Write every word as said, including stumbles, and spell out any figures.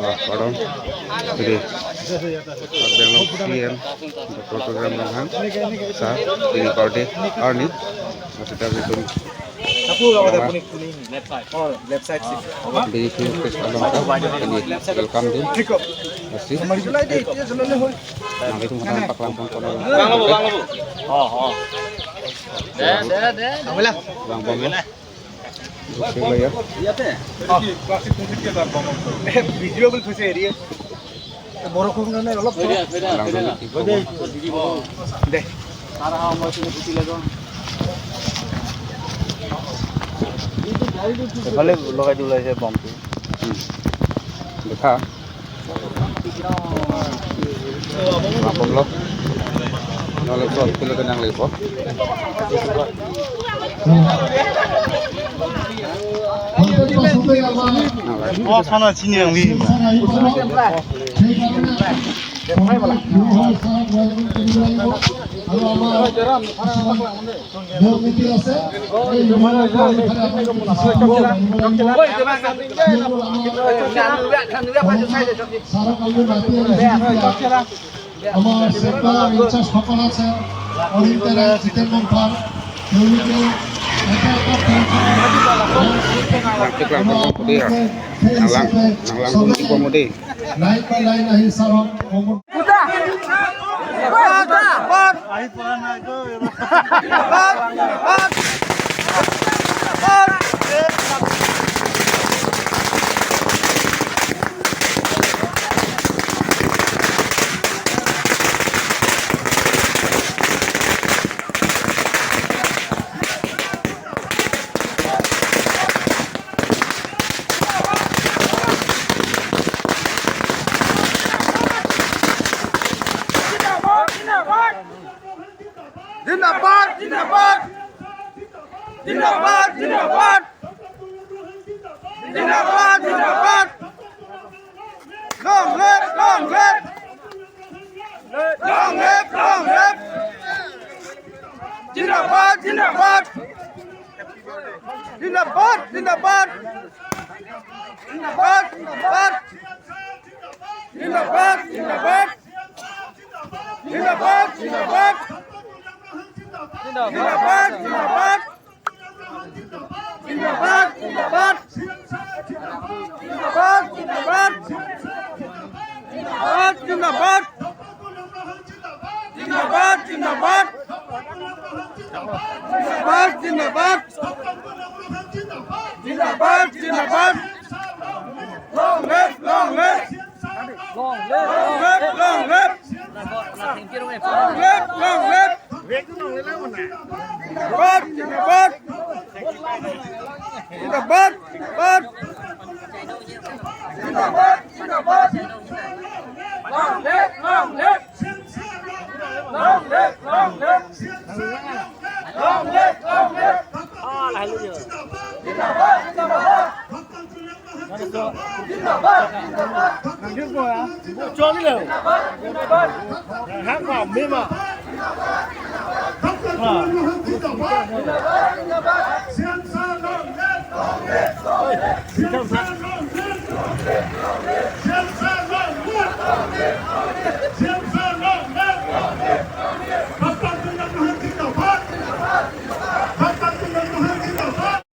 Pardon. Jadi, Karbi Anglong C M Doctor Tuliram Ronghang, sir, pini birthday arni, masih tahu itu. Left side. Oh, left side sih. Di itu ke Sri Lanka, ini welcome din. Masih. Nanti itu mungkin paklang pon kono. Bang, bang, bang. Oh, oh. Deh, deh, deh. Bang, bang. Oke, ya. Video bol khuse area. বৰষুণ কাৰণে অলপ থৈ দিয়া, থৈ দিয়া, থৈ দিয়া। Langdon, langdon. দে। তাৰ সময় তুমি গুচি লাগে। এফালে লগাই দিব লাগিছে বমটো। উম। দেখা। Lapor lo. Nolai so, pilo tenang lepo. Oh, sana sini yang ini. আমাৰ চেণ্টাৰ ইনচাৰ্জ সকল আছে, অনিল তেৰা, জিতেন মংফাৰ, তেওঁলোকে এটা এটা ফেন Nanglang, nanglang, nanglang, nanglang, line by line আহি ছাৰক কমন জিন্দাবাদ, জিন্দাবাদ। জিন্দাবাদ, জিন্দাবাদ। জিন্দাবাদ, জিন্দাবাদ। Long live, long live. Long live, long live. জিন্দাবাদ, জিন্দাবাদ। জিন্দাবাদ, জিন্দাবাদ। জিন্দাবাদ, জিন্দাবাদ। জিন্দাবাদ, জিন্দাবাদ। জিন্দাবাদ, জিন্দাবাদ। জিন্দাবাদ, জিন্দাবাদ। জিন্দাবাদ, জিন্দাবাদ। জিন্দাবাদ, জিন্দাবাদ। জিন্দাবাদ, জিন্দাবাদ। জিন্দাবাদ, জিন্দাবাদ। জিন্দাবাদ, জিন্দাবাদ। জিন্দাবাদ, জিন্দাবাদ। Long live, long live. Long live, long live. Long live, long live. Long live, long live. Zindabad, zindabad. Zindabad, zindabad. Zindabad, zindabad. Long live, long live. Long live, long live. Long live, long live. Hallelujah. Zindabad, zindabad.